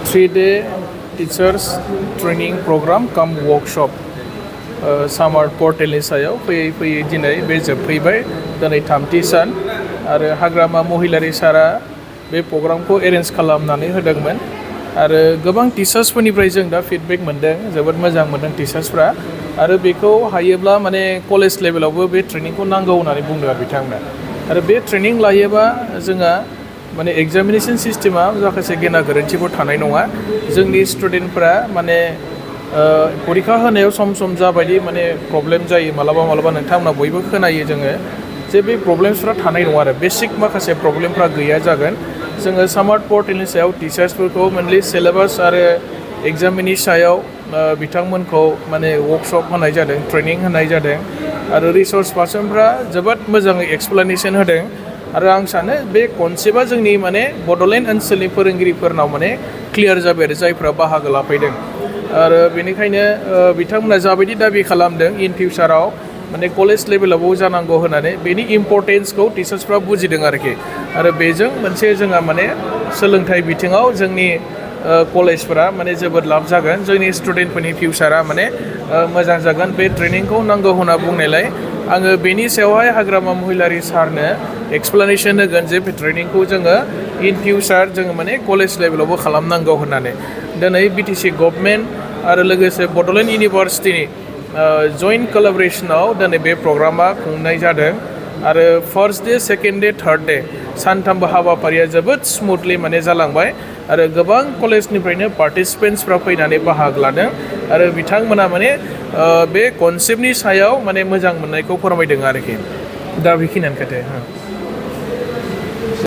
3-day teachers training program come workshop सामार पर्टेलनि सायाव फैयै दिनै बे जोबफैबाय दिनै 3थि सान आरो हाग्रामा महिलारि सारा बे प्रग्रामखौ एरेन्ज खालामनानै होदोंमोन आरो गोबां टिचार्सफोरनिफ्राय जों दा फिडबेक मोनदों जोबोद मोजां मोनदों टिचार्सफ्रा आरो बेखौ हायोब्ला माने कलेज लेभेलावबो बे ट्रेनिंखौ नांगौ होननानै बुंदों आरो बिथांमोना आरो बे ट्रेनिं लायोबा जोंहा माने एग्जामिनेशन सिस्टेमा माखासे गेना गोरोन्थिफोर थानाय नङा जोंनि स्टुडेन्टफ्रा माने परीक्षा होनायाव सम सम जाबायदि माने प्रब्लेम जायो मालाबा नोंथांमोना बयबो खोनायो जोङो जे बे प्रब्लेम्सफ्रा थानाय नङा आरो बेसिक माखासे प्रब्लेमफ्रा गैया जागोन जोङो सामार पर्टेलनि सायाव टिचार्सफोरखौ मेनलि सिलेबास आरो एग्जामनि सायाव बिथांमोनखौ माने वर्कशप होनाय जादों ट्रेनिं होनाय जादों आरो रिसर्स पार्सनफ्रा जोबोद मोजाङै एक्सप्लेनेसन होदों आरो आं सानो बे कनसेप्टआ जोंनि माने बड'लेण्ड ओनसोलनि फोरोंगिरिफोरनाव माने क्लियार जाबाय आरो जायफ्रा बाहागो लाफैदों आरो बेनिखायनो बिथांमोना जाबायदि दाबि खालामदों इन फिउचाराव माने कलेज लेभेलावबो जानांगौ होननानै बेनि इम्परटेन्सखौ टिचार्सफ्रा बुजिदों आरोखि आरो बेजों मोनसे जोंहा माने सोलोंथाइ बिथिङाव जोंनि कलेजफोरा माने जोबोद लाब जागोन जोंनि स्टुडेन्टफोरनि फिउचारा माने मोजां जागोन बे ट्रेनिंखौ नांगौ होनना बुंनायलाय आङो बेनि सायावहाय हाग्रामा महिलारि सारनो एक्सप्लेनेसन होगोन जे बे ट्रेनिंखौ जोङो इन फिउचार जोङो माने कलेज लेभेलावबो खालामनांगौ होननानै दिनै बिटिसि गभर्नमेन्ट आरो लोगोसे बड'लेण्ड इउनिभार्सिटिनि जइन्ट कलाबरेसनाव दिनै बे प्रग्रामा खुंनाय जादों आरो first day second day third day सानथामबो हाबाफारिया जोबोद स्मुथलि माने जालांबाय आरो गोबां कलेजनिफ्रायनो पार्टिसिपेन्ट्सफ्रा फैनानै बाहागो लादों आरो बिथांमोना माने बे कनसेप्टनि सायाव माने मोजां मोननायखौ फोरमायदों आरोखि दा बेखिनियानो खोथाया